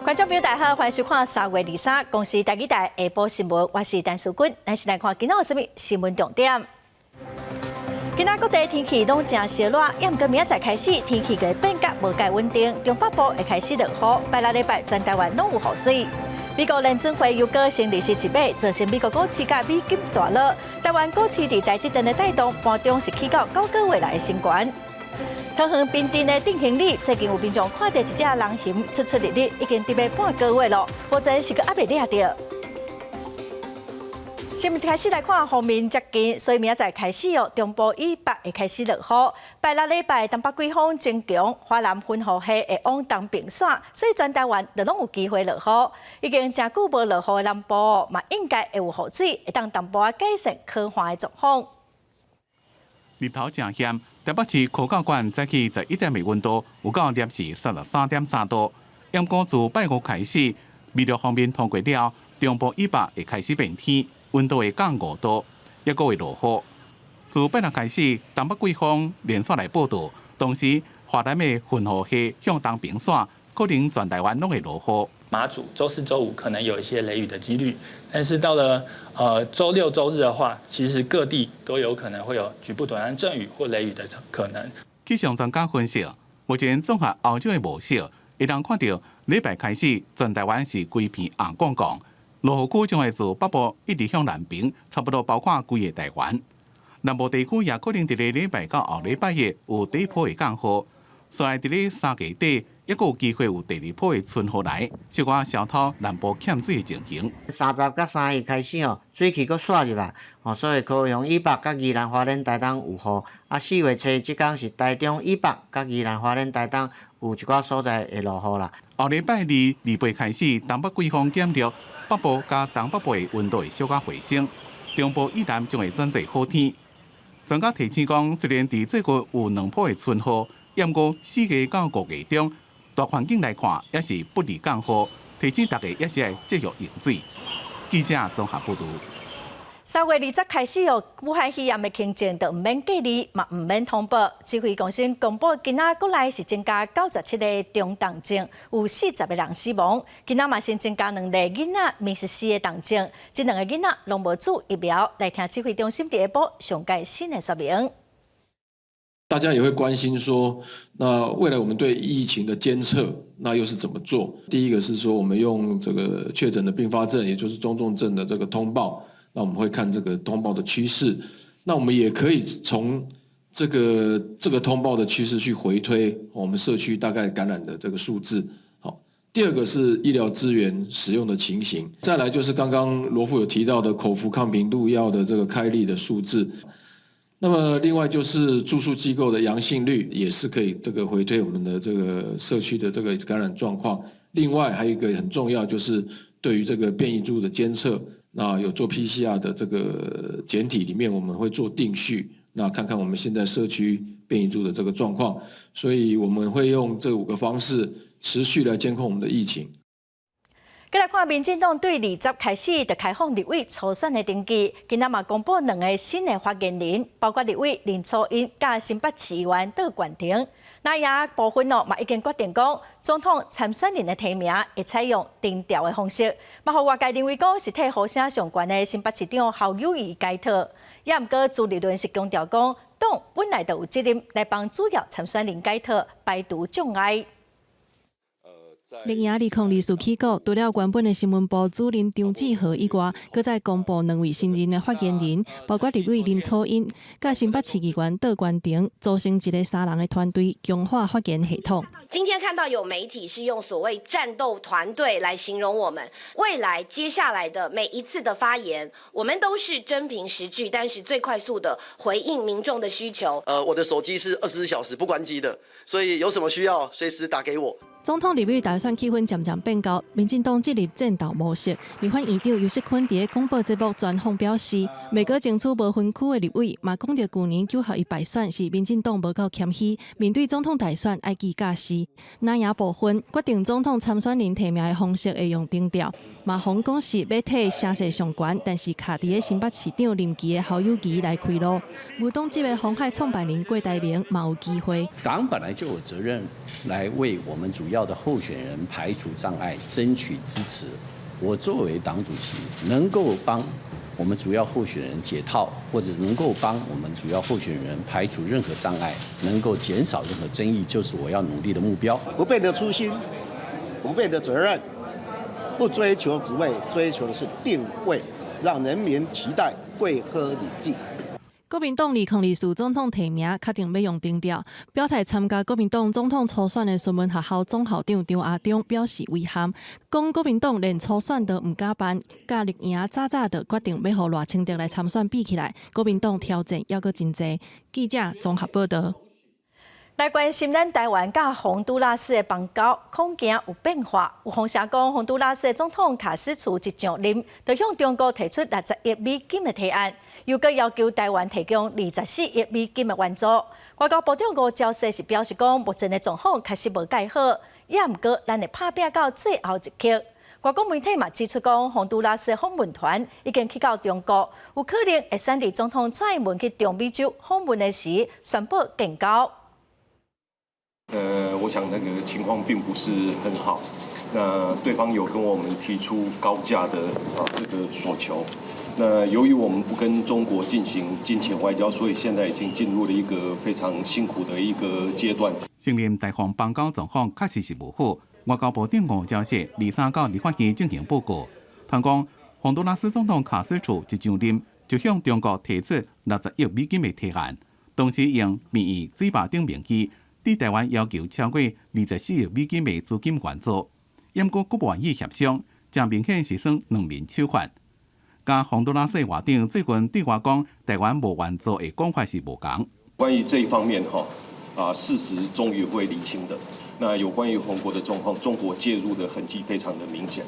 觀眾朋友大家好，歡迎收看3月23公視台語台下晡新聞，我是陳淑君。咱先來看今仔有啥物新聞重點。今仔各地天氣攏誠燒熱，猶毋過明仔載開始天氣會變較無蓋穩定，中北部會開始落雨，拜六禮拜全台灣攏有雨水。美國聯準會又閣升利息一碼，造成美國股市佮美金大落。台灣股市佇台積電的帶動，盤中是起到9個月來的新高。桃園平鎮的鎮興里，最近有民眾看著一隻人熊出出入入，已經佇欲半個月囉，目前是閣猶未掠著。新聞一開始來看鋒面接近，所以明仔載開始哦，中部以北會開始落雨。拜六禮拜東北季風增強，華南雲雨系會往東邊徙，所以全台灣都攏有機會落雨。已經誠久無落雨的南部嘛，應該會有雨水，會當淡薄仔改善乾旱的狀況。日頭誠炎，台北市科教館早起11點的溫度有到攝氏33.3度。毋過自拜五開始，內陸鋒面通過了，中部以北會開始變天，溫度會降5度，猶閣會落雨。自拜六開始，東北季風連續來報到，同時華南的雲雨系向東邊徙，可能全台灣攏會落雨。馬祖週四、週五可能有一些雷雨的幾率，但是到了週六、週日的話，其實各地都有可能會有局部短暫陣雨或雷雨的可能。氣象專家分析，目前綜合歐洲的模式，會當看著禮拜開始，全台灣是規片紅光光，落雨區將會自北部一直向南邊，差不多包括規个台灣。南部地區也可能佇咧禮拜到後禮拜日有第一波的降雨，所以佇咧3月底，猶閣有機會有第二波的春雨來，小可消透南部欠水的情形。30佮31開始哦，水汽閣竄入來，吼，所以高雄以北佮宜蘭花蓮台東有雨。啊，4月初這工是台中以北佮宜蘭花蓮台東有一寡所在會落雨啦。後禮拜二、二八開始，東北季風減弱，北部佮東北部的溫度會小可回升，中部以南將會轉做好天。專家提醒講，雖然佇這個有兩波的春雨，毋過4月到5月中，大環境來看，猶是不利降雨，提醒大家猶是愛節約用水。記者綜合報導。3月20開始哦，武漢肺炎的輕症就毋免隔離，嘛毋免通報。指揮中心公布，今仔國內是增加97个中重症，有40個人死亡。今仔嘛新增加兩例囡仔瀕死的重症，這兩个囡仔攏無注疫苗。來聽指揮中心佇下晡上蓋新的說明。大家也會關心說，那未來我們對疫情的監測，那又是怎麼做？第一個是說，我們用這個確診的併發症，也就是中重症的這個通報，那我們會看這個通報的趨勢。那我們也可以從這個通報的趨勢去回推我們社區大概感染的這個數字。好，第二個是醫療資源使用的情形，再來就是剛剛羅副有提到的口服抗病毒藥的這個開立的數字。那麼另外就是住宿機構的陽性率也是可以這個回推我們的這個社區的這個感染狀況。另外還有一個很重要就是對於這個變異株的監測，那有做 PCR 的這個檢體裡面我們會做定序，那看看我們現在社區變異株的這個狀況。所以我們會用這五個方式持續來監控我們的疫情。閣來看，民進黨對二十開始就開放立委初選的登記，今仔嘛公布兩个新的發言人，包括立委林楚茵佮新北市議員杜冠廷。藍營部分哦，嘛已經決定講，總統參選人的提名會採用定調的方式，嘛予外界認為講是替呼聲上懸的新北市長侯友宜解套。猶毋過朱立倫是強調講，黨本來就有責任來幫主要參選人解套，排除障礙。綠營2024起鼓，除了原本的新聞部主任張志豪以外，閣再公布兩位新任的發言人，包括立委林楚茵、佮新北市議員杜冠廷，組成一个三人的團隊，強化發言系統。今天看到有媒體是用所謂戰鬥團隊來形容我們，未來接下來的每一次的發言，我們都是真憑實據，但是最快速的回應民眾的需求。我的手機是24小時不關機的，所以有什麼需要隨時打給我。總統立委大選氣氛漸漸變厚，民進黨進入戰鬥模式。立法院長游錫堃佇廣播節目專訪表示，袂閣爭取無分區的立委，嘛講著舊年九合一敗選是民進黨無夠謙虛，面對總統大選愛記教示。藍營部分決定總統參選人提名的方式會用定調，嘛予人講是欲替聲勢上懸，但是卡佇咧新北市長任期的侯友宜來開路。無黨籍的鴻海創辦人郭台銘嘛有機會。黨本來就有責任來為我們主要要的候選人排除障礙，爭取支持。我作為黨主席，能夠幫我們主要候選人解套，或者能夠幫我們主要候選人排除任何障礙，能夠減少任何爭議，就是我要努力的目標。不變的初心，不變的責任，不追求職位，追求的是定位，讓人民期待貴喝禮記。國民黨2024總統提名確定欲用定調，表態參加國民黨總統初選的孫文學校總校長張亞中表示遺憾，講國民黨連初選都毋敢辦，佮綠營早早就決定欲予賴清德來參選比起來，國民黨挑戰猶閣真濟。記者綜合報道。來關心咱台灣佮洪都拉斯的邦交，恐驚有變化。有風聲講，洪都拉斯的總統卡斯楚一上任，就向中國提出60億美金的提案，又閣要求台灣提供24億美金的援助。外交部長吳釗燮是表示講，目前的狀況確實無蓋好，也毋過咱會拍拚到最後一刻。外國媒體嘛指出講，洪都拉斯的訪問團已經去到中國，有可能會選佇總統蔡英文去中美洲訪問的時宣布建交。我想那個情況並不是很好。那對方有跟我們提出高價的這個索求。那由於我們不跟中國進行金錢外交，所以現在已經進入了一個非常辛苦的一個階段。承認台洪邦交狀況確實是無好。外交部長吳釗燮23到立法院進行報告，談講洪都拉斯總統卡斯楚一上任就向中國提出60億美金的提案，同時用名義水壩等名義，對台灣要求超過24億美金的資金援助，毋過閣無願意協商，誠明顯是耍兩面手法。佮洪都拉斯外長最近對外講台灣無援助的講法是無仝。關於這一方面，哈啊，事實終於會釐清的。那有關於紅國的狀況，中國介入的痕跡非常的明顯。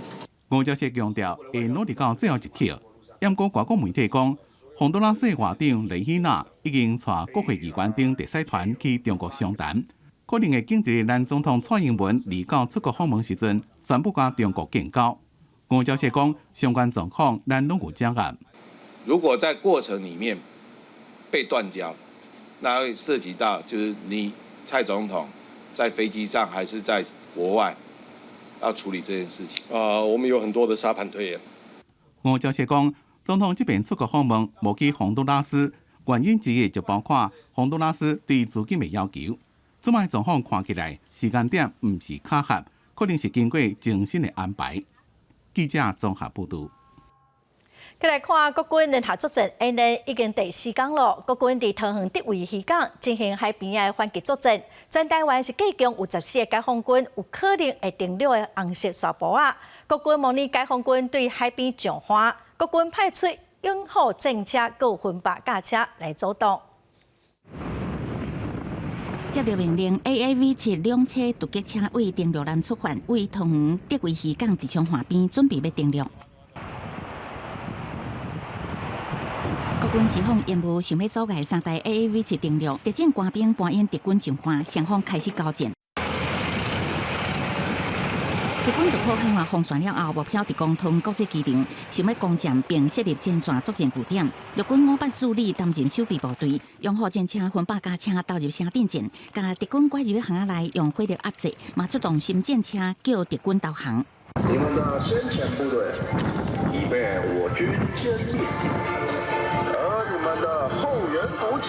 吳釗燮強調會努力到最後一刻。毋過外國媒體講，洪都拉斯外長雷希納已經帶國會議員等特使團去中國商談，可能會緊佇咱總統蔡英文離港出國訪問時陣，宣布佮中國建交。吳釗燮講，相關狀況咱攏有掌握。如果在過程裡面被斷交，那會涉及到就是你蔡總統在飛機上還是在國外要處理這件事情。啊，我們有很多的沙盤推演。吳釗燮講，總統這遍出國訪問無去洪都拉斯，原因之一就包括洪都拉斯對資金的要求。這擺狀況看起來時間點毋是巧合，可能是經過精心的安排。記者綜合報道。再來看國軍聯合作戰演練已經第四工囉。國軍佇桃園竹圍漁港進行海邊的反擊作戰，全台灣是計共有14個解放軍有可能會登陸的紅色沙埔仔。國軍模擬解放軍對海邊上岸，國軍派出勇虎戰車、閣分靶甲車來阻擋。接到命令，AAV 7兩棲突擊車為登陸艦出發，為桃園竹圍漁港佇長岸邊準備欲登陸。國軍釋放任務，想欲阻礙三台 AAV 7登陸，特戰官兵扮演敵軍上岸，雙方開始交戰。敵軍突破海岸防線了後，目標佇光通國際機場，想欲攻佔並設立前線作戰據點。陸軍584旅擔任守備部隊，勇虎戰車分靶甲車投入城鎮戰，共敵軍拐入巷仔內，用火力壓制，嘛出動深戰車叫敵軍投降。你們的先遣部隊已被我軍殲滅，而你們的後援補給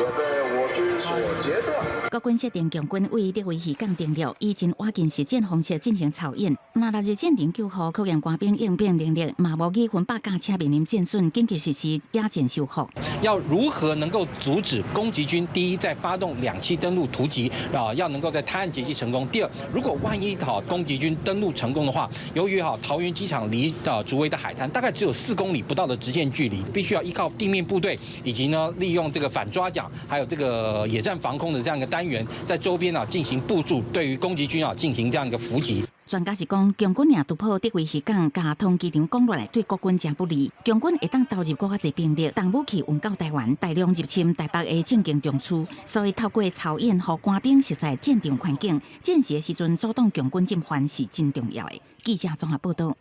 也被我軍所截斷。國軍設定強軍為竹圍漁港登陸，以真倚近實戰方式進行操演。若納入戰場救護，考驗官兵應變能力，嘛模擬分靶甲車面臨戰損，緊急實施野戰修復。要如何能夠阻止攻擊軍？第一，在發動兩棲登陸突擊啊，要能夠在灘岸截擊成功。第二，如果萬一哈攻擊軍登陸成功的話，由於哈桃園機場離啊竹圍的海灘大概只有4公里不到的直線距離，必須要依靠地面部隊以及呢利用這個反抓槳，還有這個野戰防空的這樣一個單元，在周邊啊進行部署，對於攻擊軍啊進行這樣一個伏擊。專家是講，共軍若突破竹圍漁港，共桃園機場攻落來，對國軍誠不利。共軍會當投入閣較濟兵力，重武器運到台灣，大量入侵台北的政經中區。所以透過操演，予官兵熟悉戰場環境，戰時的時陣阻擋共軍進犯是真重要的。記者綜合報道。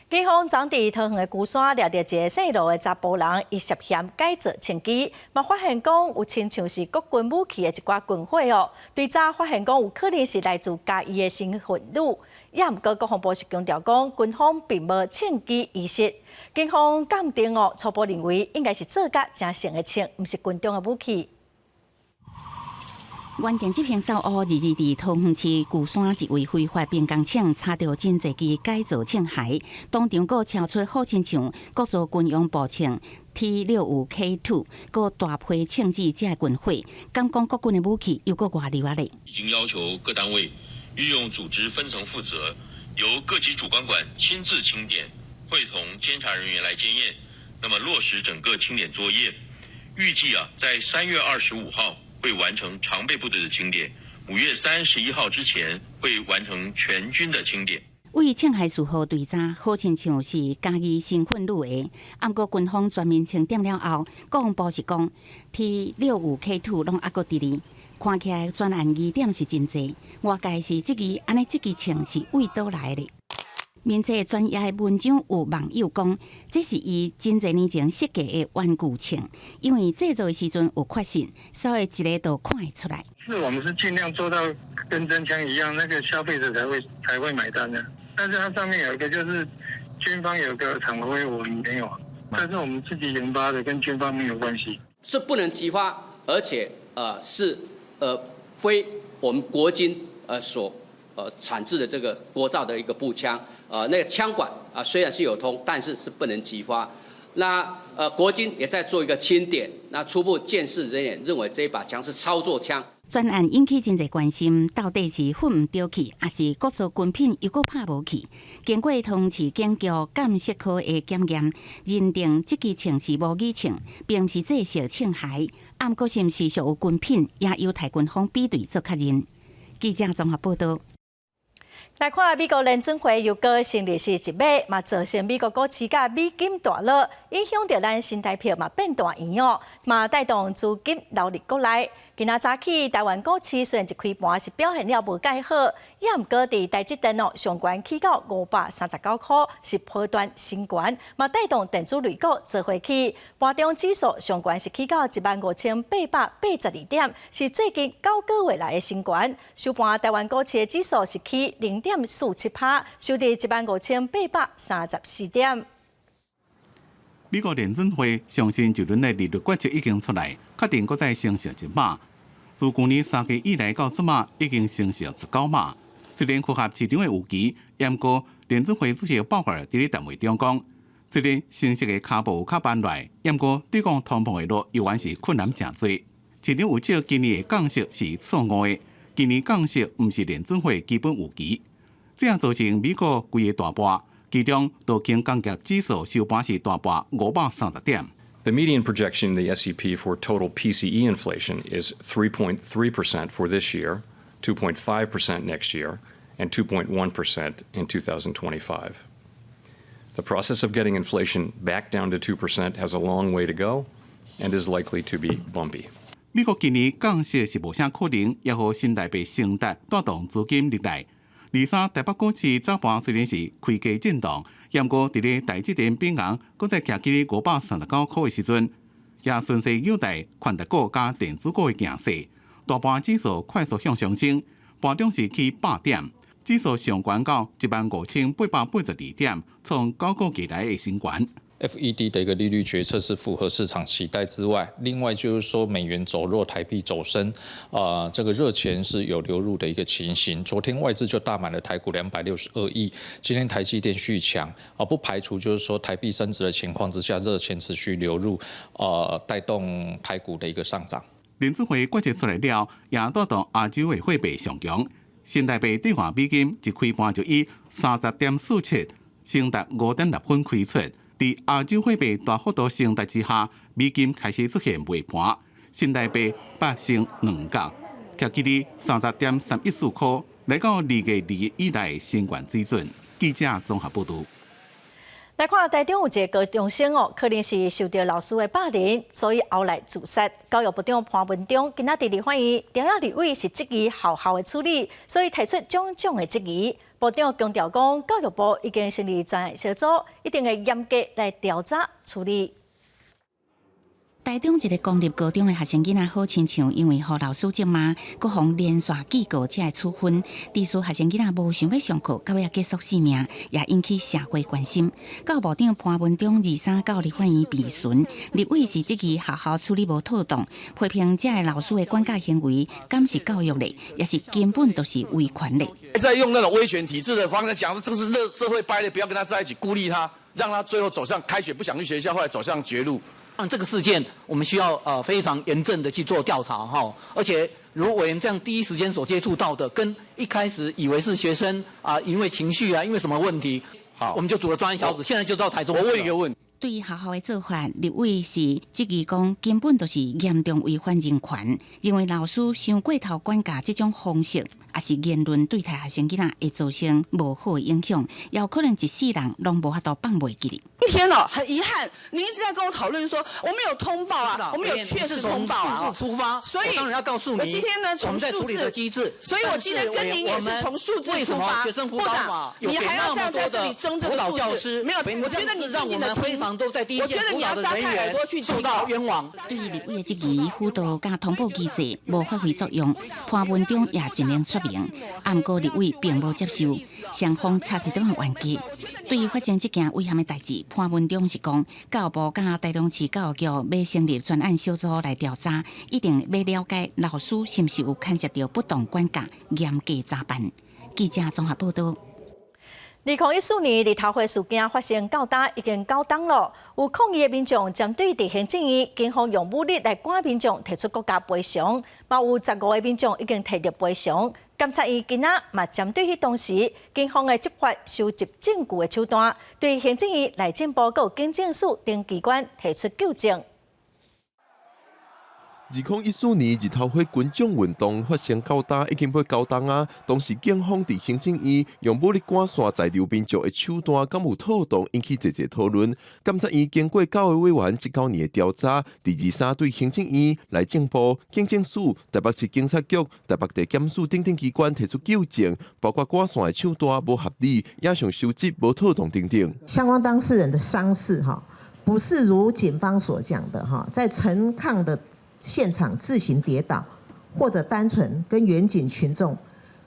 警方昨佇桃園的龜山掠著一个姓羅的查埔人，伊涉嫌改造槍支，嘛發現講有親像是國軍武器的一寡軍火哦。追查發現講有可能是來自嘉義的身份女，也毋過國防部是強調講，軍方並無槍支遺失。警方鑑定哦，初步認為應該是做甲誠成的槍，毋是軍中的武器。原警執行走烏二日佇桃園市龜山一位非法兵工廠查著真濟支改造槍械，當場閣抄出好親像國造軍用步槍 T65 K2，閣大批槍支遮軍火，敢講國軍的武器又閣外流啊咧？已經要求各單位運用組織分層負責，由各級主管官親自清點，會同監察人員來檢驗，那麼落實整個清點作業。預計啊，在3月25號，會完成常備部隊的清點，5月31號之前會完成全軍的清點。為槍械序號追查，好親像是嘉義身份女的，毋過軍方全面清點了後，國防部是講 T65 K2攏猶閣佇咧，看起來專案疑點是真濟。外界是質疑，按呢這支槍是為佗來的？面冊專頁的文章有網友講，這是伊真濟年前設計的玩具槍，因為製造的時陣有缺陷，所以一下就看會出來。是我們是盡量做到跟真槍一樣，那個消費者才會買單的。但是它上面有一個，就是軍方有個廠徽，我們沒有，但是我們自己研發的，跟軍方沒有關係。是不能擊發，而且是非我們國軍所產製的這個國造的一個步槍。那個槍管啊，雖然是有通，但是是不能擊發。那國軍也在做一個清點，那初步鑑識人員認為這一把槍是操作槍。專案引起真濟關心，到底是粉毋著去，抑是國造軍品又閣拍無去？經過桃園市警局鑑識科的檢驗，認定這支槍是模擬槍，並毋是製式槍械。毋過是毋是屬於軍品，也有待軍方比對做確認。記者綜合報道。來看美國聯準會又閣升利息一碼，嘛造成美國股市佮美金大落，影響著咱新台票嘛變大圓哦，嘛帶動資金流入國內。今仔早起台灣股市雖然一開盤是表現了無蓋好，也毋過佇台積電哦上懸起到539塊，是波段新高，嘛帶動電子類股做伙起。盤中指數上懸是起到15,882點，是最近9個月來的新高。收盤台灣股市的指數是起0.47%，收佇15,834點。美國聯準會上新一輪的利率決策已經出來，確定閣再升息一碼。自舊年3月以來到這馬已經升息19碼。雖然符合市場的預期，毋過聯準會主席鮑爾佇咧談話中講，雖然升息的跤步較慢來，毋過對抗通膨的路猶原是困難誠濟。市場預測今年的降息是錯誤的，今年降息毋是聯準會基本預期，這樣造成美國規个大跌。其中道瓊工業指數收盤是大跌530點。 The median projection in the SEP for total PCE inflation is 3.3% for this year, 2.5% next year, and 2.1% in 2025. The process of getting inflation back down to 2% has a long way to go and is likely to be bumpy. 美國今年降息是無啥可能，也予新台幣升值帶動資金入來。二三台北股市早盤雖然是開低震盪，毋過佇咧台積電變紅，閣再徛起539塊的時陣，也順勢有帶權值股佮電子股的行勢，大盤指數快速向上升，盤中是起100點，指數上懸到15,882點，創9個月來的新高。 FED 的一個利率決策是符合市場期待之外，另外就是說美元走弱，台幣走升，啊，這個熱錢是有流入的一個情形。昨天外資就大買了台股262億，今天台積電續強，啊，不排除就是說台幣升值的情況之下，熱錢持續流入，帶動台股的一個上漲。聯準會決策出來了，也帶動亞洲的貨幣上強，新台幣兌換美金一開盤就以30.47升達5.6分開出。佇亞洲貨幣大幅度升值之下，美金開始出現賣盤，新台幣八升2角，徛起佇30.314塊，來到2月2日以來新高水準。記者綜合報導。來看台中有一个高中生哦，可能是受著老師的霸凌，所以後來自殺。教育部長潘文忠今仔佇立法院，中央立委是質疑學校的處理，所以提出種種的質疑。部長強調講，教育部已經成立專案小組，一定會嚴格來調查處理。台中一个公立高中的學生囡仔好親像因為予老師責罵，閣予連續警告才會處分。致使學生囡仔無想欲上課，到尾結束性命，也引起社會關心。教育部長潘文忠二三到立法院備詢，立委是質疑學校處理無妥當，批評這个老師的管教行為，敢是教育咧，抑是根本就是威權咧。在用那種威權體制的方式講，這是社會敗類，不要跟他在一起，孤立他，讓他最後走上開學不想去學校，後來走上絕路。這個事件，我們需要非常嚴正的去做調查哈，而且如委員這樣第一時間所接觸到的，跟一開始以為是學生啊，因為情緒啊，因為什麼問題，好，我們就組了專案小組，現在就到台中。我問一個問題。對於學校的做法，立委是質疑講根本就是嚴重違反人權，認為老師傷過頭管教這種方式，抑是言論對待學生囡仔會造成無好的影響，也有可能一世人攏無法度放袂記。今天呢，很遺憾，您一直在跟我討論說，我們有通報啊，我們有確實通報啊。數字出發，所以當然要告訴你，我今天呢從數字機制，所以我今天跟您也是從數字出發。部長，你還要這樣在這裡爭這個數字？沒有，我覺得你靜靜的聽。我覺得你要張開耳朵去受到冤枉。對於立委的質疑，輔導佮通報機制無發揮作用，潘文忠也盡量說明，毋過立委並無接受，雙方吵一頓冤家。對於發生這件遺憾的代誌，潘文忠是講，教育部佮台中市教育局欲成立專案小組來調查，一定欲了解老師是毋是有牽涉著不當管教，嚴格查辦。記者綜合報道。2014年日頭花事件發生到今已經9冬囉，有抗議的民眾針對佇行政院警方用武力來趕民眾提出國家賠償，嘛有15個民眾已經提著賠償。監察院今仔嘛針對彼當時警方的執法收集證據的手段，對行政院內政部佮警政署等機關提出糾正。2014年日頭花群眾運動發生到今已經欲9冬啊！當時警方佇行政院用武力趕散在場民眾的手段，敢有妥當，引起濟濟討論。監察院經過9个委員這9年的調查，佇23對行政院、內政部、警政署、台北市警察局、台北地檢署等等機關提出糾正，包括趕散的手段無合理，影像收集無妥當等等。相關當事人的傷勢，哈，不是如警方所講的，哈，在陳抗的現場自行跌倒，或者單純跟員警群眾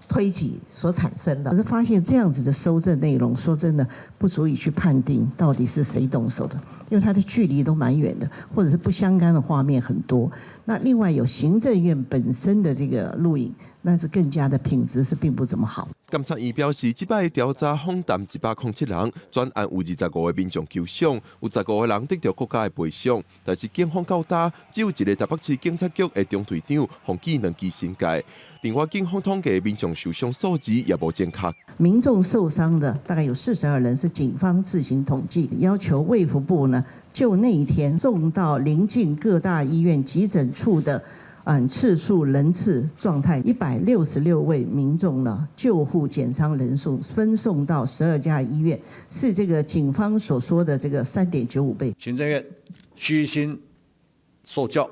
推擠所產生的。可是發現這樣子的搜證內容，說真的不足以去判定到底是誰動手的，因為它的距離都蠻遠的，或者是不相干的畫面很多。那另外有行政院本身的這個錄影，那是更加的品質是並不怎麼好。監察院表示，這擺調查訪談107人，全案有25個民眾受傷，有15個人得著國家的賠償。但是警方到今只有一个台北市警察局的中隊長予記兩支申誡。另外，警方統計民眾受傷數字也無正確。民眾受傷的大概有42人，是警方自行統計，要求衛福部呢就那一天送到鄰近各大醫院急診處的次數、人次狀態，166位民眾呢救護檢傷人數分送到12家醫院，是這個警方所說的這個3.95倍。行政院虛心受教，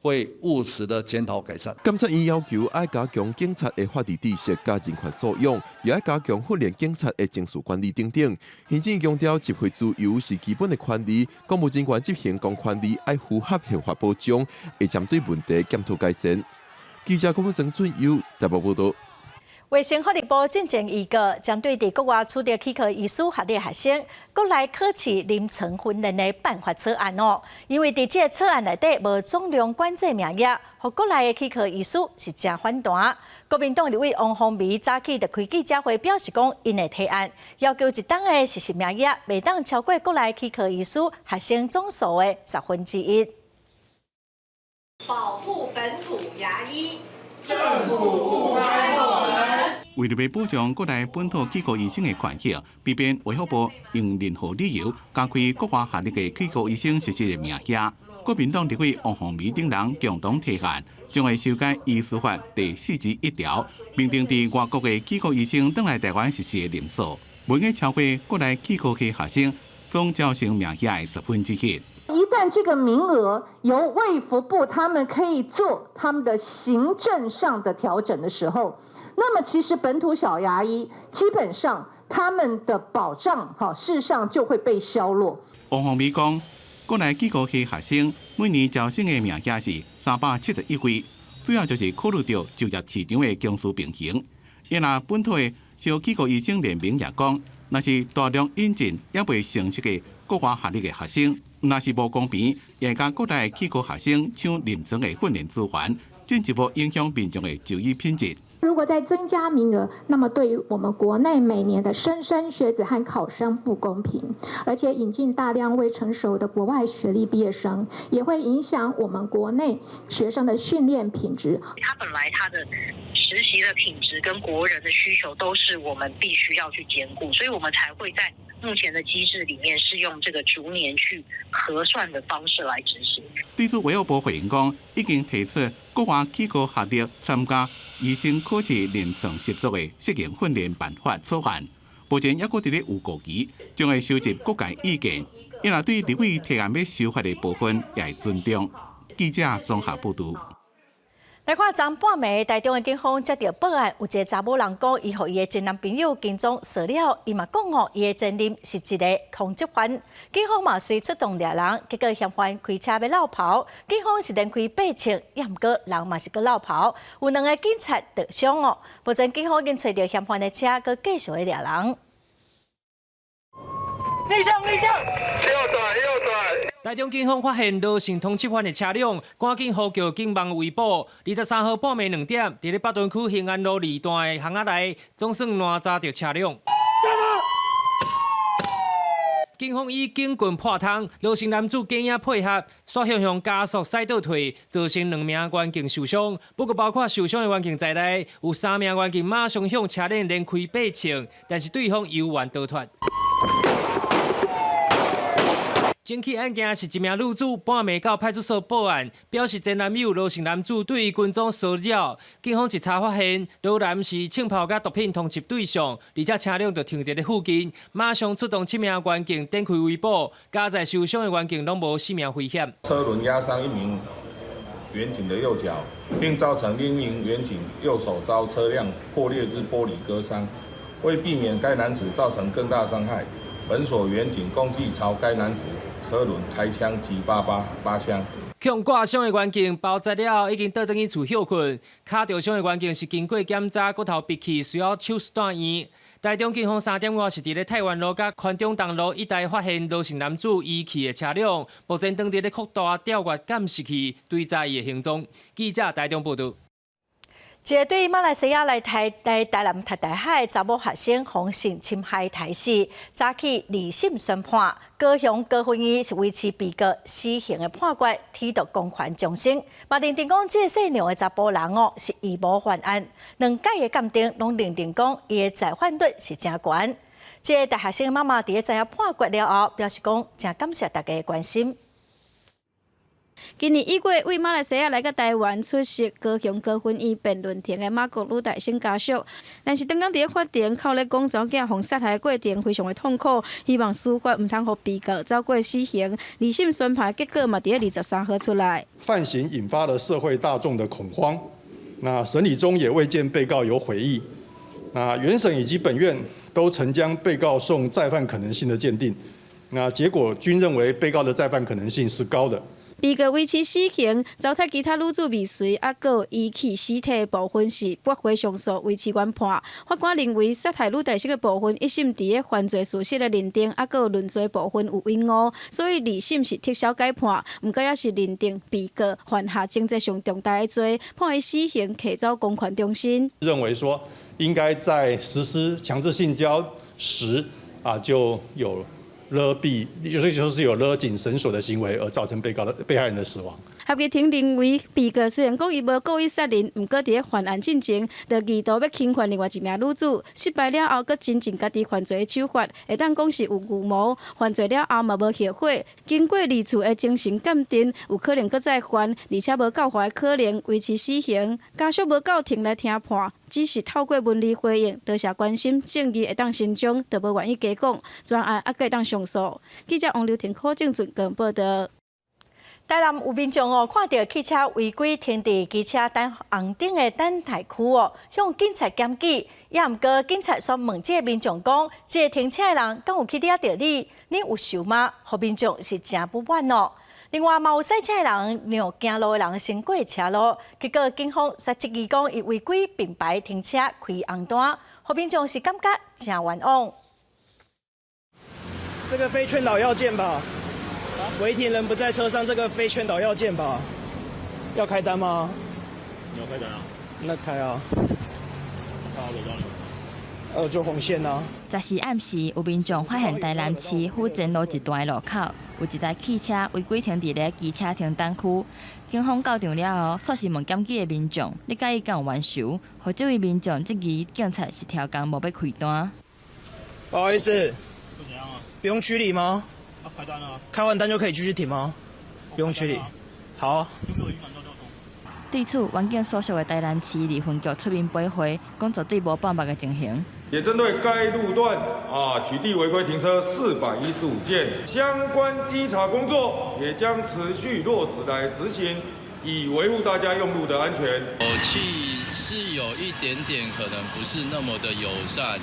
會務實的檢討改善。監察院要求愛加強警察的法治知識佮人權素養，也愛加強訓練警察的情緒管理等等。行政院強調，集會自由是基本的權利，公務人員執行公權力愛符合憲法保障，會針對問題檢討改善。記者郭曾俊佑台北報道。衛生福利部進前預告，針對佇國外取得齒科醫師學歷學生，國內考試臨床訓練的辦法草案哦。因為佇這个草案內底無總量管制名額，予國內的齒科醫師是誠反彈。國民黨立委王鴻薇早起就開記者會表示講，𪜶會提案要求一冬的實習名額袂當超過國內齒科醫師學生總數的1/10。保護本土牙醫。政府不該我們。為著欲保障國內本土齒科醫生的權益，避免衛福部用任何理由加開國外學歷的齒科醫生實習的名額。國民黨立委王鴻薇等人共同提案，將會修改醫師法第41條，明定佇外國的齒科醫生轉來台灣實習的人數，袂用超過國內齒科系學生總招生名額的1/10。一旦這個名額由衛福部他們可以做他們的行政上的調整的時候，那麼其實本土小牙醫基本上他們的保障，哈，事實上就會被削弱。王鴻薇講，國內齒科系學生每年招生的名額是371位，主要就是考慮到就業市場的供需平衡。因若本土的小齒科醫生聯盟也講，若是大量引進猶未成熟的國外學歷的學生，若是無公平，也會共國內齒科學生搶臨床的訓練資源，進一步影響民眾的就醫品質。如果再增加名額，那麼對於我們國內每年的莘莘學子和考生不公平，而且引進大量未成熟的國外學歷畢業生，也會影響我們國內學生的訓練品質。他本來他的實習的品質跟國人的需求都是我們必須要去兼顧，所以我們才會在目前的機制裡面是用這個逐年去核算的方式來執行。對此，衛福部回應講，已經提出國外齒科學歷參加醫生考試臨床實作的適應訓練辦法草案，目前猶閣佇咧預告期，將會收集各界意見，因而對立委提案欲修法的部分也會尊重。記者綜合報導。來看，昨半暝，台中的警方接著報案，有一个查某人講，伊予伊的前男朋友跟蹤騷擾，伊嘛講哦，伊的前任是一个通緝犯。警方嘛隨出動掠人，結果嫌犯開車欲落跑，警方是連開八槍，也毋過人嘛是閣落跑，有兩个警察著傷哦。目前警方已經揣著嫌犯的車，閣繼續咧掠人。逆向，逆向，右轉，右轉。台中警方發現羅姓通緝犯的車輛，趕緊呼叫警網圍捕。23號半暝2點，佇咧北屯區興安路二段的巷仔內，總算攔查著車輛。警方以警棍破窗，羅姓男子假影配合，煞向向加速駛倒退，造成兩名員警受傷。不過，包括受傷的員警在內，有三名員警馬上向車輪連開八槍，但是對方猶原逃脫。整起案件是一名女子半暝到派出所報案，表示前男友羅姓男子對伊跟蹤騷擾。警方一查發現，羅男是槍炮佮毒品通緝對象，而且車輛就停佇咧附近，馬上出動7名員警展開圍捕，佳哉受傷的員警攏無性命危險。車輪壓傷一名員警的右腳，並造成另一名員警右手遭車輛破裂之玻璃割傷。為避免該男子造成更大傷害，本所員警共計朝該男子車輪開槍擊發八槍。予割傷的員警包紮了後，已經倒轉去厝歇睏。跤著傷的員警是經過檢查，骨頭拔去，需要手術住院。台中警方3點外是佇咧太原路佮寬中東路一帶發現羅姓男子遺棄的車輛，目前當地咧擴大調閱監視器追查伊的行蹤。記者台中報導。一个對馬來西亞來台來台南讀大學的查某學生，予性侵害刣死，早起二審宣判，高雄高分院是維持被告死刑的判決，剝奪公權終身。嘛認定講，這个姓梁的查埔人哦是預謀犯案，兩屆的鑑定攏認定講，伊的再犯率是誠懸。這个大學生的媽媽佇咧知影判決了後，表示講誠感謝大家的關心。今年1月，為馬來西亞來到台灣出席高雄高分院辯論庭的馬國女大生家屬，但是當天佇咧法庭哭咧講查某囝予殺害的過程非常的痛苦，希望司法毋通予被告走過死刑。二審宣判結果嘛，佇咧23號出來。犯行引發了社會大眾的恐慌，那審理中也未見被告有悔意。那原審以及本院都曾將被告送再犯可能性的鑑定，那結果均認為被告的再犯可能性是高的。被告維持死刑，糟蹋其他女子未遂，猶閣有遺棄屍體的部分是駁回上訴，維持原判。法官認為殺害女大生的部分一審佇咧犯罪事實的認定，猶閣有論罪部分有遺誤，所以二審是撤銷改判。毋過也是認定被告犯下情節上重大的罪，判伊死刑，提走公權終身。認為說應該在實施強制性交時啊就有勒斃，就是有勒緊繩索的行為而造成被告的被害人的死亡。合議庭認為，被告雖然講伊無故意殺人，毋過佇咧犯案進前，就意圖欲侵犯另外一名女子，失敗了後，閣真正家己犯罪的手法，會當講是有預謀。犯罪了後嘛無後悔，經過二次的精神鑑定，有可能閣再犯，而且無告發的可能，維持死刑。家屬無到庭來聽判，只是透過文字回應，多謝關心正義會當伸張，就無願意加講。全案猶閣會當上訴。記者王劉婷、柯正俊報道。台南有民眾哦，看著汽車違規停佇機車等紅燈的等待區哦，向警察檢舉。也毋過警察煞問這个民眾講：這个停車的人敢有去掠著你？你有仇嗎？予民眾是誠不滿哦。另外，嘛有賽車的人讓行路的人先過車路，結果警方煞質疑講伊違規並排停車開紅單，予民眾是感覺誠冤枉。這個非勸導要件吧？違停人不在車上，這個非勸導要件吧？要開單嗎？你要開單啊？那開啊。就紅線啊。十四暗時，有民眾發現台南市府前路一段的路口，有一台汽車違規停佇咧機車停等區。警方到場了後，煞是問檢舉的民眾：你佮伊敢有冤仇？予這位民眾質疑警察是刁工無欲開單。不好意思。怎樣啊？不用驅離嗎？啊，開單了。開完單就可以繼續停嗎？不用驅離。好。對此，員警所屬的台南市二分局出面駁回，講絕對無放目的情形。也針對該路段取締違規停車415件，相關稽查工作也將持續落實來執行，以維護大家用路的安全。口氣是有一點點可能不是那麼的友善，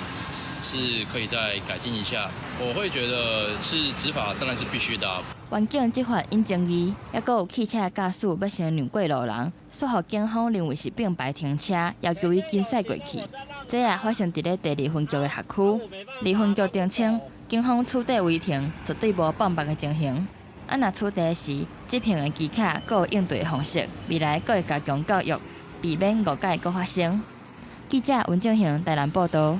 是可以再改進一下。我會覺得是執法當然是必須的。員警執法引爭議，猶閣有汽車駕駛欲先讓過路人，煞予警方認為是並排停車，要求伊緊駛過去。這也發生佇咧第二分局的轄區。二分局澄清，警方取締違停絕對無放目的情形。啊，若取締時執行的技巧，閣有應對的方式，未來閣會加強教育，避免誤解閣發生。記者溫正雄台南報道。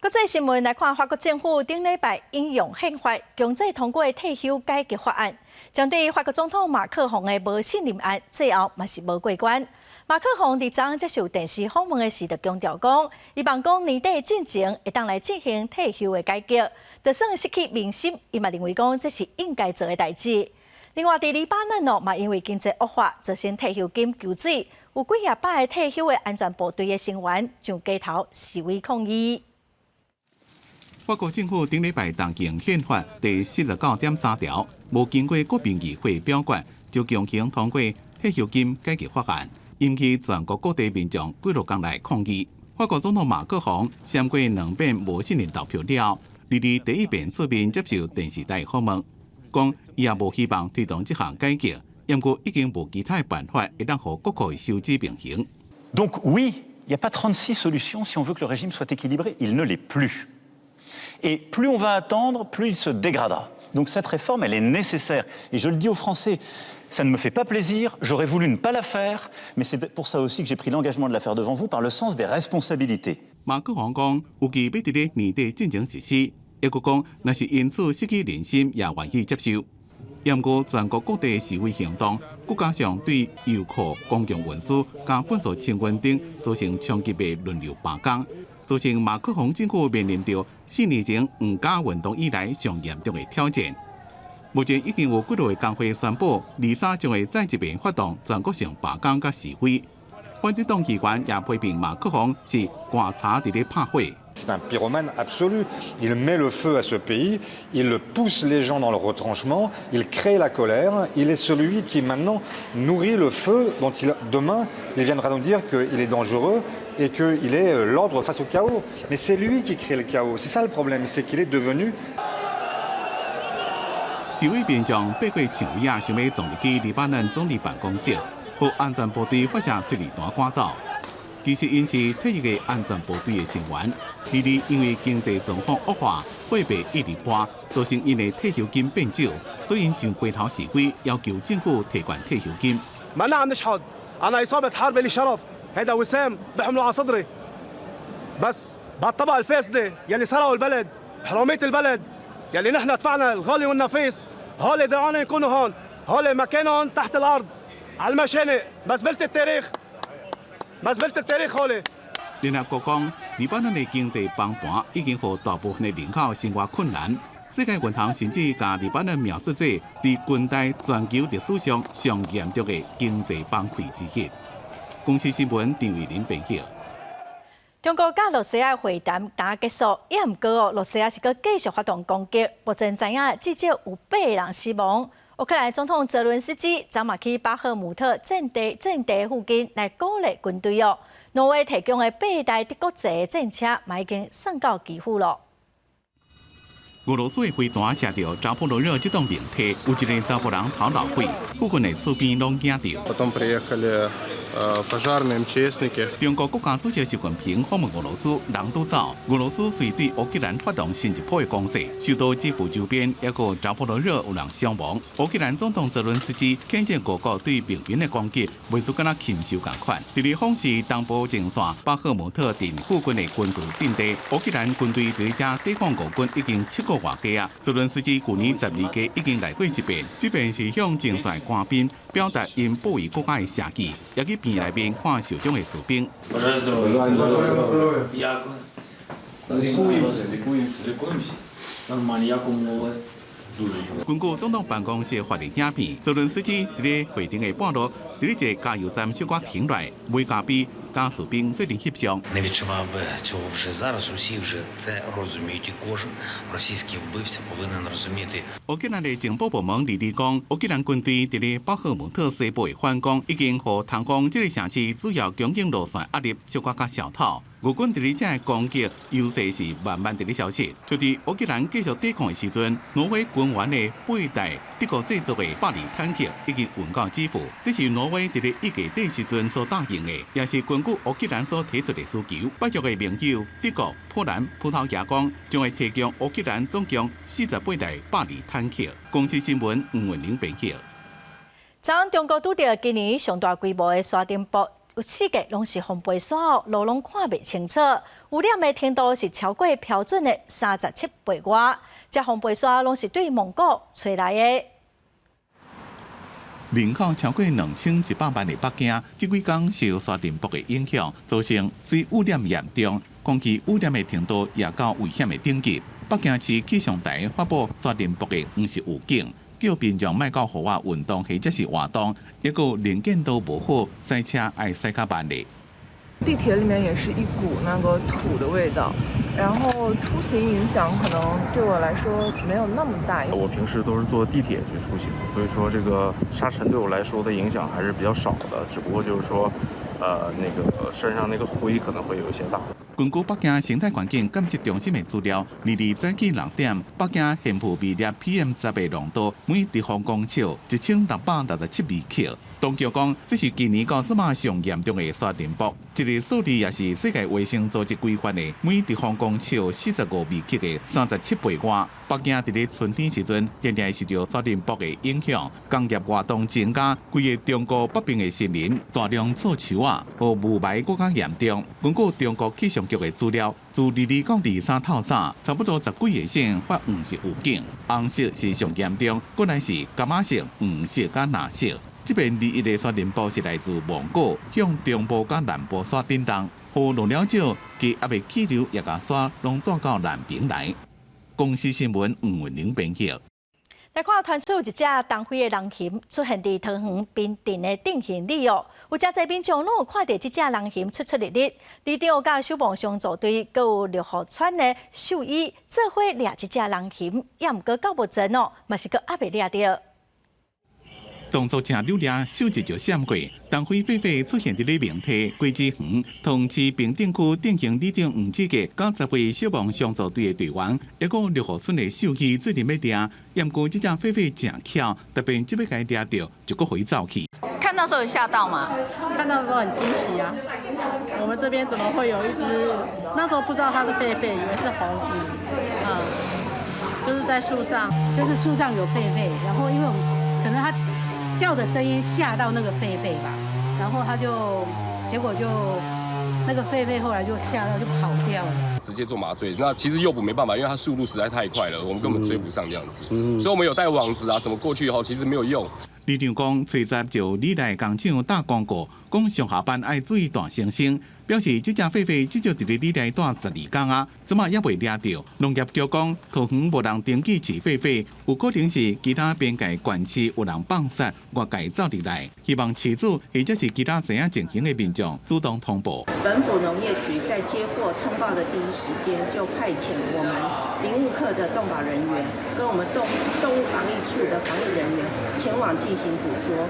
國際新聞來看，法國政府頂禮拜引用憲法，強制通過退休改革法案，針對法國總統馬克宏的無信任案，最後嘛是無過關。馬克宏佇昨昏接受電視訪問的時，就強調講，伊望講年底進前會當來進行退休的改革，就算失去民心，伊嘛認為講這是應該做的代誌。另外，佇黎巴嫩哦，嘛因為經濟惡化，造成退休金縮水，有幾廿百个退休的安全部隊的成員上街頭示威抗議。法國政府頂禮拜動用憲法第49.3條，無經過國民議會表決，就強行通過退休金改革法案，引起全國各地民眾幾落工來抗議。法國總統馬克宏閃過兩遍無信任投票了後，佇第一遍出面接受電視台訪問，講伊也無希望推動這項改革，毋過已經無其他辦法會當予國庫的收支平衡。 Donc oui, il n'y a pas 36 solutions si on veut que le régime soit équilibré, il ne l'est plus. Et plus on va attendre, plus il se dégradera. Donc cette réforme, elle est nécessaire. Et je le dis aux Français, ça ne me fait pas plaisir, j'aurais voulu ne pas la faire, mais c'est pour ça aussi que j'ai pris l'engagement de la faire devant vous, par le sens des responsabilités. 馬克宏講，預計欲佇咧年底進前實施，抑閣講，若是因此失去人心，也願意接受。毋過全國各地示威行動，閣加上對油庫、公共運輸佮糞埽清運等造成衝擊的輪流罷工，造成馬克宏政府面臨著4年前黃甲運動以來上嚴重的挑戰。目前已經有幾落個工會宣布，23將會再一遍發動全國性罷工佮示威。反對黨議員也批評馬克宏是寒柴佇咧拍火。 C'est un pyromane absolu. Il met le feu à ce pays, il pousse les gens dans le retranchement, il crée la colère. Il est celui qui maintenant nourrit le feu dont il, demain, il viendra nous dire qu'il est dangereux et qu'il est l'ordre face au chaos. Mais c'est lui qui crée le chaos. C'est ça le problème, c'est qu'il est devenu 示威民眾爬過牆圍仔，想欲撞入去黎巴嫩總理辦公室，予安全部隊發射催淚彈趕走。其實𪜶是退役的安全部隊的成員，彼日因為經濟狀況惡化，貨幣一直跌，造成𪜶的退休金變少，所以𪜶上街頭示威，要求政府提懸退休金。 ما أنا عم نشحد، أنا إصابة حرب إلي شرف، هيدا وسام بحمله على صدري. بس بهالطبقة الفاسدة يلي سرقوا البلد، حرامية البلد، يلي نحن دفعنا الغالي والنفيس، هول دعونا يكونوا هون. هول مكانهم تحت الأرض على المشانق مزبلة التاريخ مزبلة التاريخ هول。聯合國講，黎巴嫩的經濟崩盤已經予大部分的人口生活困難。世界銀行甚至共黎巴嫩描述做佇近代全球歷史上上嚴重的經濟崩潰之一。公視新聞張慧玲編輯。中國佮羅西亞會談今結束，也毋過哦，羅西亞是閣繼續發動攻擊，目前知影至少有八个人死亡。烏克蘭總統澤倫斯基昨嘛去巴赫姆特戰地附近來鼓勵軍隊哦。挪威提供的八台德國製的戰車，嘛已經送到基輔咯。俄羅斯的飛彈射著扎波羅熱這棟靈體，有一个查埔人頭流血，附近的厝邊攏驚著。中國國家主席習近平訪問俄羅斯，人拄走。俄羅斯隨對烏克蘭發動新一波的攻勢，首都基輔周邊抑閣扎波羅熱有人傷亡。烏克蘭總統澤倫斯基譴責俄國對平民的攻擊，袂輸敢若禽獸仝款。佇咧訪視東部前線巴赫姆特鎮附近的軍事陣地，烏克蘭軍隊佇遮抵抗俄軍已經7個外月啊！澤倫斯基舊年12月已經來過一遍，這遍是向前線官兵表達𪜶保衛國家的士氣，也去病院內面看受傷的士兵。根據總統辦公室發的影片，澤倫斯基佇咧會場的半路，佇咧一個加油站小可停落來，買咖啡，佮士兵做陣翕相。 Не відчував би цього вже зараз. Усі вже це розуміють, і кожен російський вбивця повинен розуміти. 烏克蘭的情報部門二二講，烏克蘭軍隊佇咧巴赫姆特西部的反攻，已經予通往這个城市主要供應路線壓力小可較消透。俄軍佇咧這个攻擊優勢是慢慢佇咧消失。就佇烏克蘭繼續抵抗的時陣，挪威軍援的八台德國製造的巴黎坦克已經運到基輔，這是挪威佇咧1月底時陣所答應的，也是根據烏克蘭所提出的需求。北約的盟友德國、波蘭、葡萄牙講，將會提供烏克蘭總共48台巴黎坦克。公視新聞吳文玲編輯。昨昏中國拄著今年上大規模的沙塵暴，有四界攏是風飛沙哦，路攏看袂清楚。污染的程度是超過標準的37倍外。這風飛沙攏是對蒙古吹來的。人口超過2100萬的北京，這幾工受沙塵暴的影響，造成水污染嚴重，空氣污染的程度也到危險的等級。北京市氣象台發布沙塵暴的黃色預警，叫民眾莫到戶外運動或者是活動，抑閣能見度無好，駛車愛駛較慢咧。地鐵裡面也是一股那個土的味道，然後出行影響可能對我來說沒有那麼大。我平時都是坐地鐵去出行，所以說這個沙塵對我來說的影響還是比較少的，只不過就是說，那個身上那個灰可能會有一些大。根據北京生態環境監測中心的資料，22早起6點，北京懸浮微粒 PM 10的濃度每立方公尺1667微克。當局講，這是今年到這馬上嚴重的沙塵暴，這个數字也是世界衛生組織規範的每立方公尺45微克的37倍外。北京佇咧春天時陣，定定會受著沙塵暴的影響，工業活動增加，規個中國北邊的森林大量錯樹仔，予霧霾閣較嚴重。根據中國氣象局的資料，自22到23透早，差不多10幾个省發黃色預警，紅色是上嚴重，過來是柑仔色、黃色佮藍色。這遍21个沙塵暴是來自蒙古，向中部佮南部沙震動，雨落了少，低壓的氣流也共沙攏帶到南邊來。公視新聞吳文玲編輯。來看，傳出有一隻東非的人熊出現佇桃園平鎮的鎮興里哦，有誠濟民眾攏有看著這隻人熊出出入入，里長佮消防相助隊，閣有六福村的獸醫做伙掠這隻人熊，也毋過到目前哦，嘛是閣猶未掠著。動作誠溜掠，手一就閃過。東非狒狒出現佇咧明溪果子園，桃園市平鎮區鎮興里長黃志傑，佮10位消防相助隊的隊員，抑閣六福村的獸醫做陣欲掠，毋過這隻狒狒誠巧，特別這欲共伊掠著，就閣予伊走去。看到時候有嚇到嗎？看到的時候很驚喜啊！我們這邊怎麼會有一隻？那時候不知道它是狒狒，以為是猴子。嗯，就是在樹上，就是樹上有狒狒，然後因為我們可能它叫的聲音嚇到那個狒狒吧，然後他就結果就那個狒狒後來就嚇到就跑掉了。直接做麻醉，那其實誘捕沒辦法，因為它速度實在太快了，我們根本追不上這樣子。所以我們有帶網子啊什麼過去以後，其實沒有用。里長講，吹十就里內工廠打廣告，講上下班愛注意大猩猩，表示這隻狒狒至少佇咧里內蹛12工啊，這馬猶未掠著。農業局講，桃園無人登記飼狒狒，有可能是其他邊界縣市有人放殺越界走入來，希望飼主或者是其他知影情形的民眾主動通報。本府農業局在接獲通報的第一時間，就派遣我們林務課的動保人員跟我們動物防疫處的防疫人員前往進行捕捉。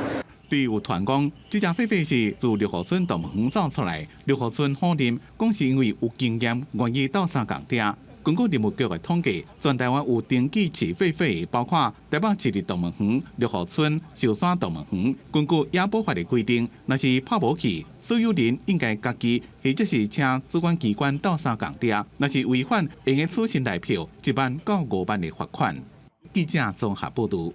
對有傳講，這隻狒狒是自六合村動物園走出來，六合村否認，講是因為有經驗，願意鬥相共掠。根據林務局的統計，全台灣有登記飼狒狒，包括台北市立動物園、六合村、壽山動物園。根據野保法的規定，若是拍無去，所有人應該家己或者是請主管機關鬥相共掠。若是違反，會用處新台票1萬到5萬的罰款。記者綜合報導。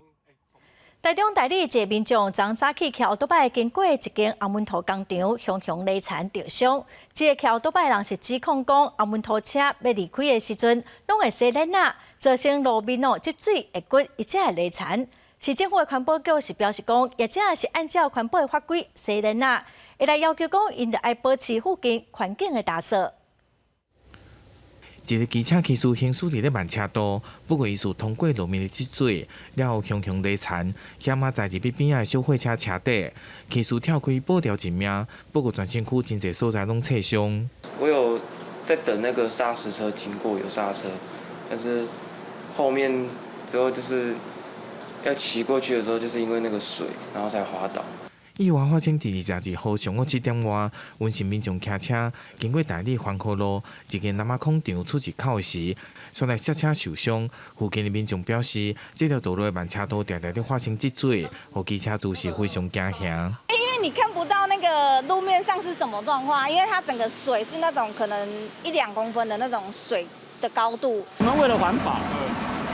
台中大里一个民眾昨早起騎歐多擺經過一間紅毛塗工廠，雄雄犁田著傷。這个騎歐多擺人是指控講，紅毛塗車欲離開的時陣，攏會洗輪仔，造成路面哦積水會骨，伊才會犁田。市政府的環保局是表示講，業者是按照環保的法規洗輪仔，會來要求講，𪜶著愛保持附近環境的打掃。一个機車騎士行駛佇咧慢車道，不過伊是通過路面的積水，了後雄雄犁田，險仔栽入去邊仔的小貨車車底，騎士跳開保牢一命，不過全身軀真濟所在攏挫傷。我有在等那個砂石車經過，有剎車，但是後面之後就是要騎過去的時候，就是因為那個水，然後才滑倒。意外發生佇22號上午7點外，溫姓民眾騎車經過大里環河路一間南仔礦場出入口時，煞來摔車受傷。附近的民眾表示，這條道路的慢車道定定咧發生積水，予機車族是非常驚嚇。因為你看不到那個路面上是什麼狀況，因為它整個水是那種可能一兩公分的那種水的高度。我們為了環保，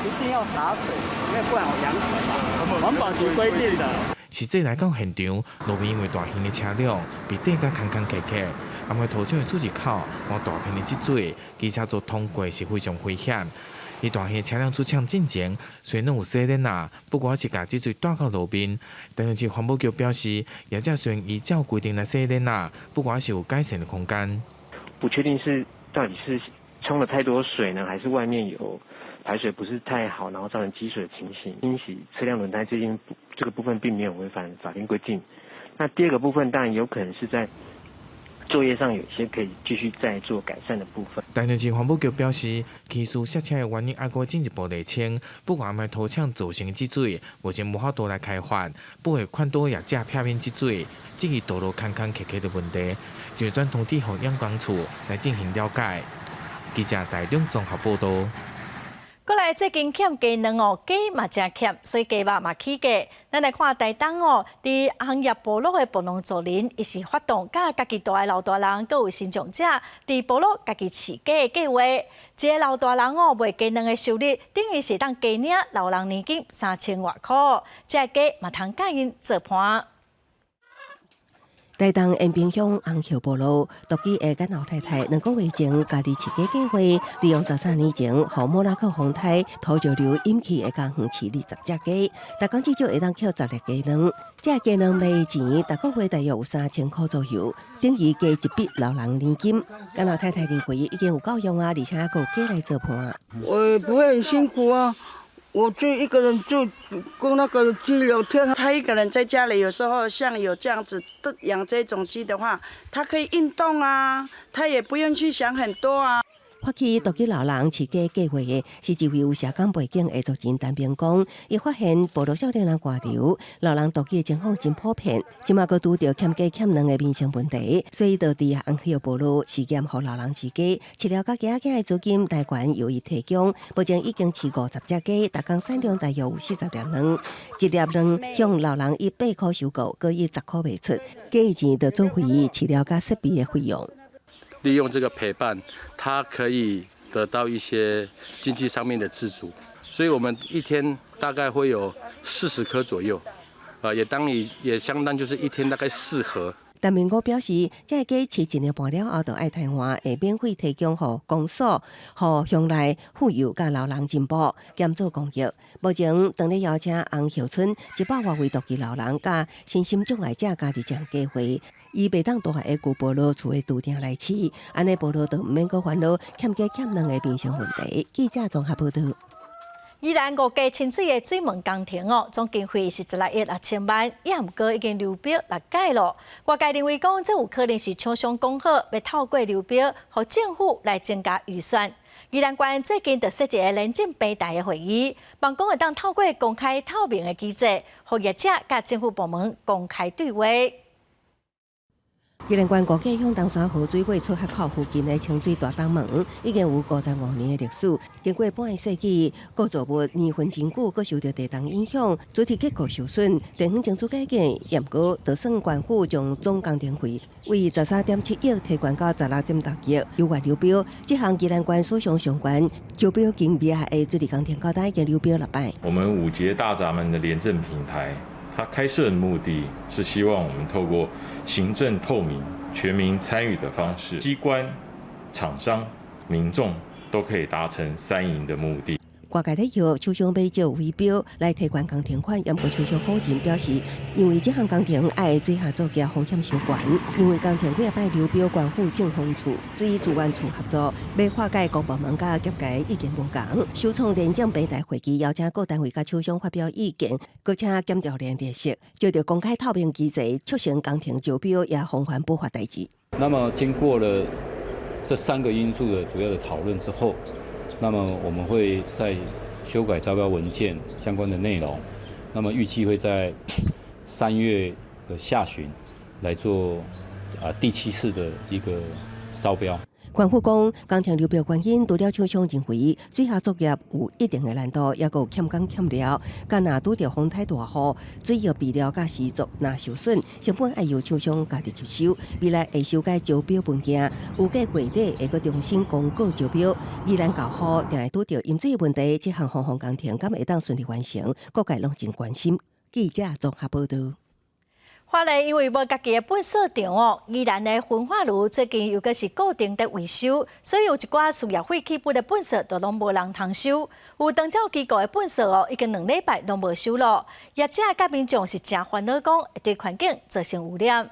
一定要灑水，因為不然有揚塵嘛。環保局規定的。實際來到現場，路面因為大型的車輛被硩甲空空缺缺，暗個塗廠的出入口，有大片的積水，機車族通過是非常危險。佇大型車輛出廠進前，雖然攏有洗輪仔，不過是共積水帶到路面。但是環保局表示，業者雖然依照規定來洗輪仔，不過是有改善的空間。不確定是到底是沖了太多水呢，還是外面有排水不是太好，然後造成積水的情形。清洗車輛輪胎這個部分並沒有違反法令規定。那第二個部分當然有可能是在作業上有些可以繼續再做改善的部分。台中市環保局表示，騎士摔車的原因猶閣進一步釐清。不過，暗塗廠造成的積水，目前無法度來開罰，不會勸導業者避免積水，這個道路空空缺缺的問題，就轉通知予養工處來進行了解。記者台中綜合報導。過來最近欠雞卵哦，雞嘛誠欠，所以雞肉嘛起價。咱來看台東哦，佇紅葉部落的布農族人，伊是發動佮家己蹛的老大人，閣有身障者，佇部落家己飼雞的計劃。一个老大人哦，賣雞卵的收入，等於是當加領老人年金3000外箍。這个雞嘛通佮𪜶做伴。台東延平鄉紅葉部落獨居的簡老太太，2個月前家己飼雞計劃，利用13年前予莫拉克風颱土石流引起的家園飼20隻雞，逐工至少會當抾10粒雞卵。這雞卵賣錢，逐個月大約有3000箍左右，等於加一筆老人年金。簡老太太認為已經有夠用啊，而且閣有雞來做伴。我不會很辛苦啊。我就一個人就跟那個雞聊天。他一個人在家裡，有時候像有這樣子養這種雞的話，他可以運動啊，他也不用去想很多啊。發起獨居老人飼雞計劃的是一位有社工背景的族人陳明光，伊發現部落少年人外流，老人獨居的情況真普遍，這馬閣拄著欠雞欠卵的民生問題，所以就佇紅葉部落試驗予老人飼雞，飼料佮雞仔囝的資金來源由伊提供，目前已經飼50隻雞，逐工產量大約有40粒卵，一粒卵向老人以8箍收購，閣以10箍賣出，雞錢就作為飼料佮設備的費用。利用這個陪伴，他可以得到一些經濟上面的自主，所以我們一天大概會有40顆左右，也當你也相當就是一天大概4盒。陳明哥表示，這个雞飼一年半了後，就愛汰換，會免費提供予公所、予鄉內婦幼佮老人進補兼做公益。目前，當咧邀請紅後村100外位獨居老人佮身心障礙者加入這項計劃，以袂當大的舊部落厝的廚埕來飼，按呢部落就毋免閣煩惱欠雞欠卵的民生問題。記者綜合報道。宜蘭五家清水的水門工程哦，總經費是16億6000萬，也毋過已經流標六擺咯。外界認為講，這有可能是廠商講好，欲透過流標，予政府來增加預算。宜蘭縣最近就設一个廉政平台的會議，望講會當透過公開透明的機制，予業者佮政府部門公開對話。宜蘭縣五家鄉冬山河水庫出海口附近的清水大東門，已經有55年的歷史。經過半個世紀，構造物年份真久，閣受著地動影響，主體結構受損。地方政府改建，毋過就算縣府將總工程費為13.7億提懸到16.6億，猶原流標。這項宜蘭縣史上上懸招標金額的水利工程，到今已經流標六擺。我們五節大閘門的廉政平台，它開設的目的是希望我們透過行政透明、全民參與的方式，機關、廠商、民眾都可以達成三贏的目的。外界咧搖廠商欲借圍標來提懸工程款，毋過廠商否認表示，因為這項工程愛水下作業風險傷懸，因為工程幾仔擺流標縣府政風處、水資源處合作，欲化解公部門佮業界意見無仝，首創廉政平台會議，邀請各單位佮廠商發表意見，閣請檢調連列席，藉著公開透明機制，促成工程招標也防範不法代誌。那麼經過了這三個因素的主要的討論之後，那麼我們會再修改招標文件相關的內容，那麼預計會在3月的下旬來做第七次的一個招標。縣府講，工程流標原因除了廠商認為水下作業有一定的難度，抑閣有欠工欠料，佮若拄著風颱大雨，水域備料佮時速若受損，成本愛由廠商家己吸收。未來會修改招標文件，預計月底會閣重新公告招標。宜蘭舊雨定會拄著淹水問題，這項防洪工程敢會當順利完成？各界攏真關心。記者綜合報道。花蓮因為無家己的糞掃場哦，宜蘭的焚化爐最近又閣是固定佇維修，所以有一寡事業廢棄物的糞掃都攏無人通收。有長照機構的糞掃哦，已經2禮拜攏無收咯。業者佮民眾是誠煩惱，講會對環境造成污染。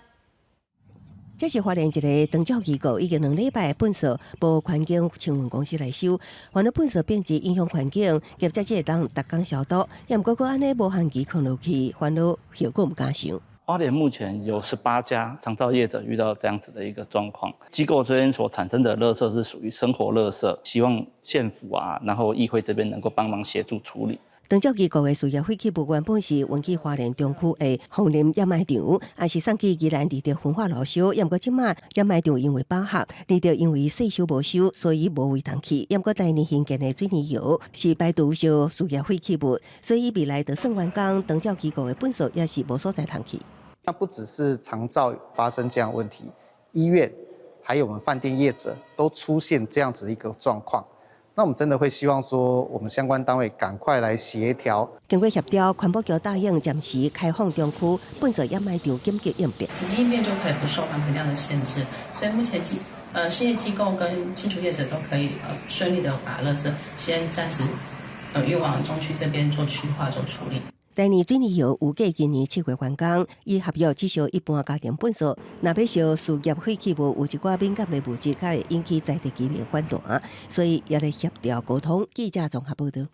這是花蓮一個長照機構已經2禮拜糞掃無環境清運公司來收，煩惱糞掃變質影響環境，業者只會當逐工消毒，也毋過閣按呢無限期囥落去，煩惱後果毋敢想。花蓮目前有18家長照業者遇到這樣子的一個狀況，機構這邊所產生的垃圾是屬於生活垃圾，希望縣府啊，然後議會這邊能夠幫忙協助處理。長照機構的事業廢棄物原本是運去花蓮中區的楓林掩埋場，抑是送去宜蘭獵德焚化爐燒。毋過這馬掩埋場因為飽和，獵德因為稅收無收，所以無位通去。毋過台南興建的水泥窯是排除燒事業廢棄物，所以未來就算完工，長照機構的糞掃也是無所在通去。那不只是長照發生這樣問題，醫院還有我們飯店業者都出現這樣子一個狀況。那我們真的會希望說，我們相關單位趕快來協調。經過協調，環保局答應暫時開放中區糞掃掩埋場緊急應變。緊急應變就可以不受環評量的限制，所以目前事業機構跟清除業者都可以順利的把垃圾先暫時運往中區這邊做區劃做處理。台南水泥窯預計今年7月完工，依合約只燒一般家庭糞掃，若欲燒事業廢棄物，有一寡敏感的物質，較會引起在地居民反彈，所以也咧協調溝通。記者綜合報道。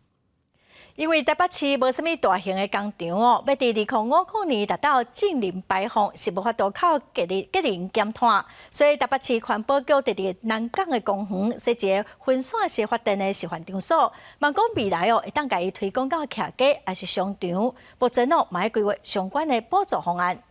因為台北市無啥物大型的工廠哦，欲佇2050年達到淨零排放是無法度靠節能節能減碳，所以台北市環保局佇佇南港的公園設一個分散式發電的示範場所，望講未來哦會當共伊推廣到徛家抑是商場，目前哦嘛佇規劃相關的補助方案。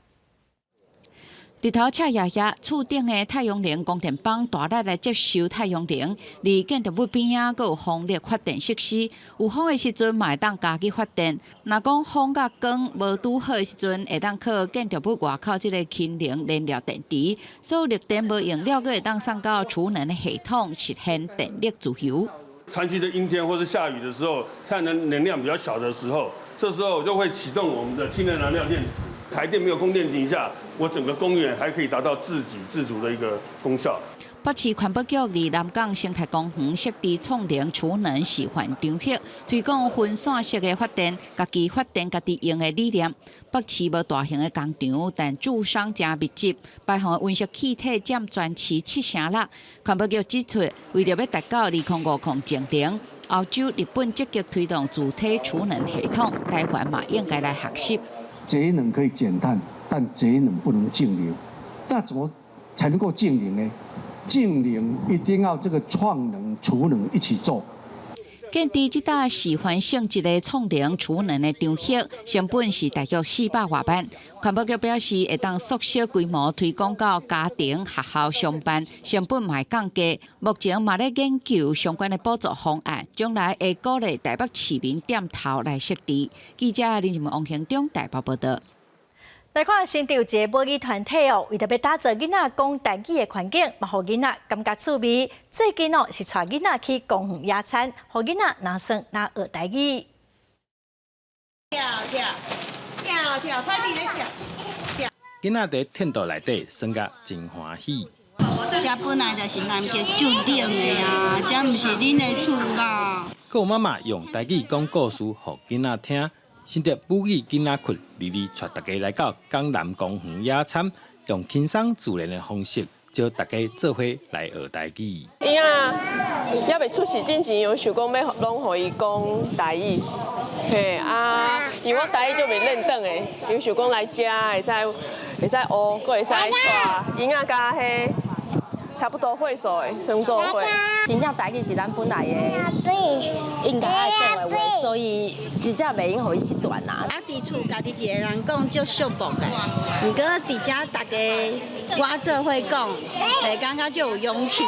日頭赤炎炎，厝頂的太陽能光電板大力來接收太陽能，離建築物邊仔閣有風力發電設施，有風的時陣嘛會當家己發電。若講風佮光無拄好的時陣，會當靠建築物外口這個氫能燃料電池，所有綠電無用了，閣會當送到儲能的系統，實現電力自由。長期的陰天或是下雨的時候，太陽能能量比較小的時候，這時候就會啟動我們的氫能燃料電池。台電沒有供電景下，我整個公園還可以達到自給自足的一個功效。北市環保局佇南港生態公園設置創能儲能示範場域，推廣分散式的發電，家己發電、家己用的理念。北市無大型的工廠，但住商誠密集，排放的溫室氣體佔全市76%。環保局指出，為著欲達到2050淨零，歐洲、日本積極推動主體儲能系統，台灣嘛應該來學習。節能可以減碳，但節能不能淨零。那怎麼才能夠淨零呢？淨零一定要這個創能、儲能一起做。建置這搭示範性質的創能儲能的場域，成本是大約400外萬。環保局表示，會當縮小規模推廣到家庭、學校、上班，成本嘛會降低。目前嘛咧研究相關的補助方案，將來會鼓勵台北市民點頭來設置。記者林靜文、王興中台北報道。來看新竹一个母語團體哦，為著欲打造囡仔講台語的環境，嘛予囡仔感覺趣味。最近哦，是帶囡仔去公園野餐，予囡仔若耍若學台語。跳跳跳跳，快點來跳跳。囡仔佇天道內底耍甲真歡喜。這本來就是南極就冷的啊，這毋是恁的厝啦。閣有媽媽用台語講故事予囡仔聽。新竹母語囡仔窟，日日帶大家來到江南公園野餐，用輕鬆自然的方式，招大家做伙來學台語。囡仔猶未出世之前，有想講欲攏予伊講台語，嘿啊，因為我台語足袂輪轉的，有想講來遮會使會使學，閣會使帶囡仔佮彼差不多歲數的耍做伙。真正台語是咱本來的應該愛講的話，所以真正袂用予伊失傳啦。啊，佇厝家己一个人講足寂寞的，毋過佇遮大家我做伙講，會感覺足有勇氣。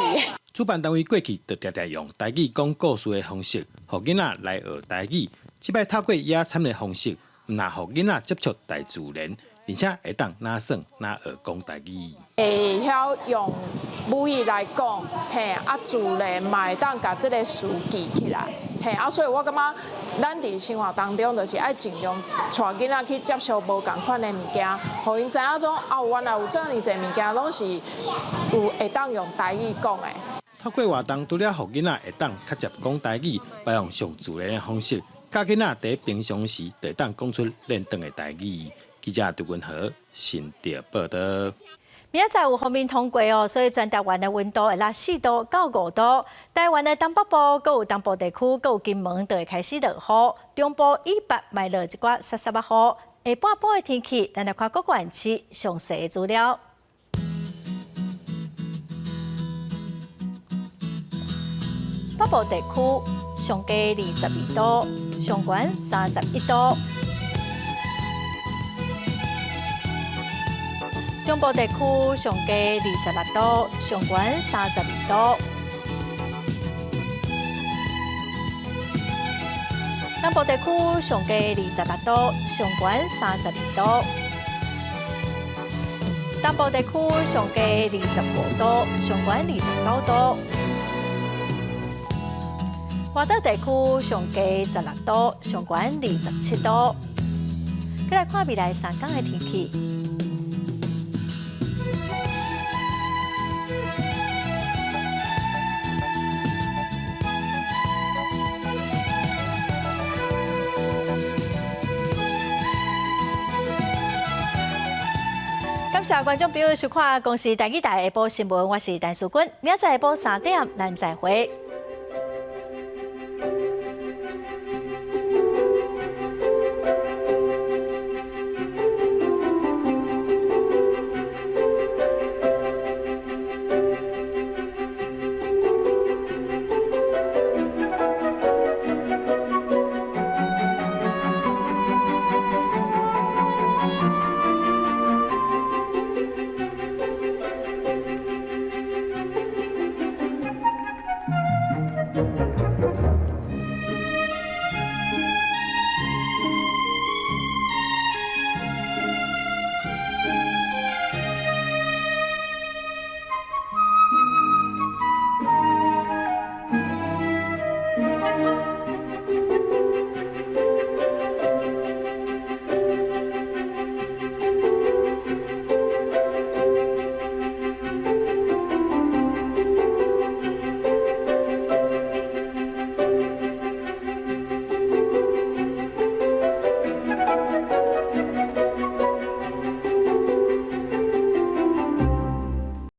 主辦單位過去就常常用台語講故事的方式，予囡仔來學台語。這擺透過野餐的方式，毋但予囡仔接觸大自然，而且會當若耍若學講台語。會曉用母語來講，嘿，啊，自然嘛會當共這个詞記起來，嘿，啊，所以我感覺咱佇生活當中就是愛盡量帶囡仔去接觸無仝款的物件，予𪜶知影講，哦，原來有遮爾濟物件攏是有會當用台語講的。透過活動，除了予囡仔會當較捷講台語，嘛用上自然的方式，教囡仔佇平常時就會當講出輪轉的台語。記者杜君和新竹報道。明仔載有鋒面通過哦，所以全台灣的溫度會落4度到5度。台灣的東北部、閣有東部地區、閣有金門就會開始落雨，中部以北嘛落一寡潲潲仔雨。下半晡的天氣，咱來看各縣市詳細的資料。北部地區上低22度，上懸31度。中部地區上低26度，上懸32度。南部地區上低26度，上懸32度。東部地區上低25度，上懸29度。外島地區上低16度，上懸27度。再來看未來三天的天氣。感謝觀眾朋友收看《公視台語台》下晡新聞，我是陳淑君，明仔載下晡3點，咱再會。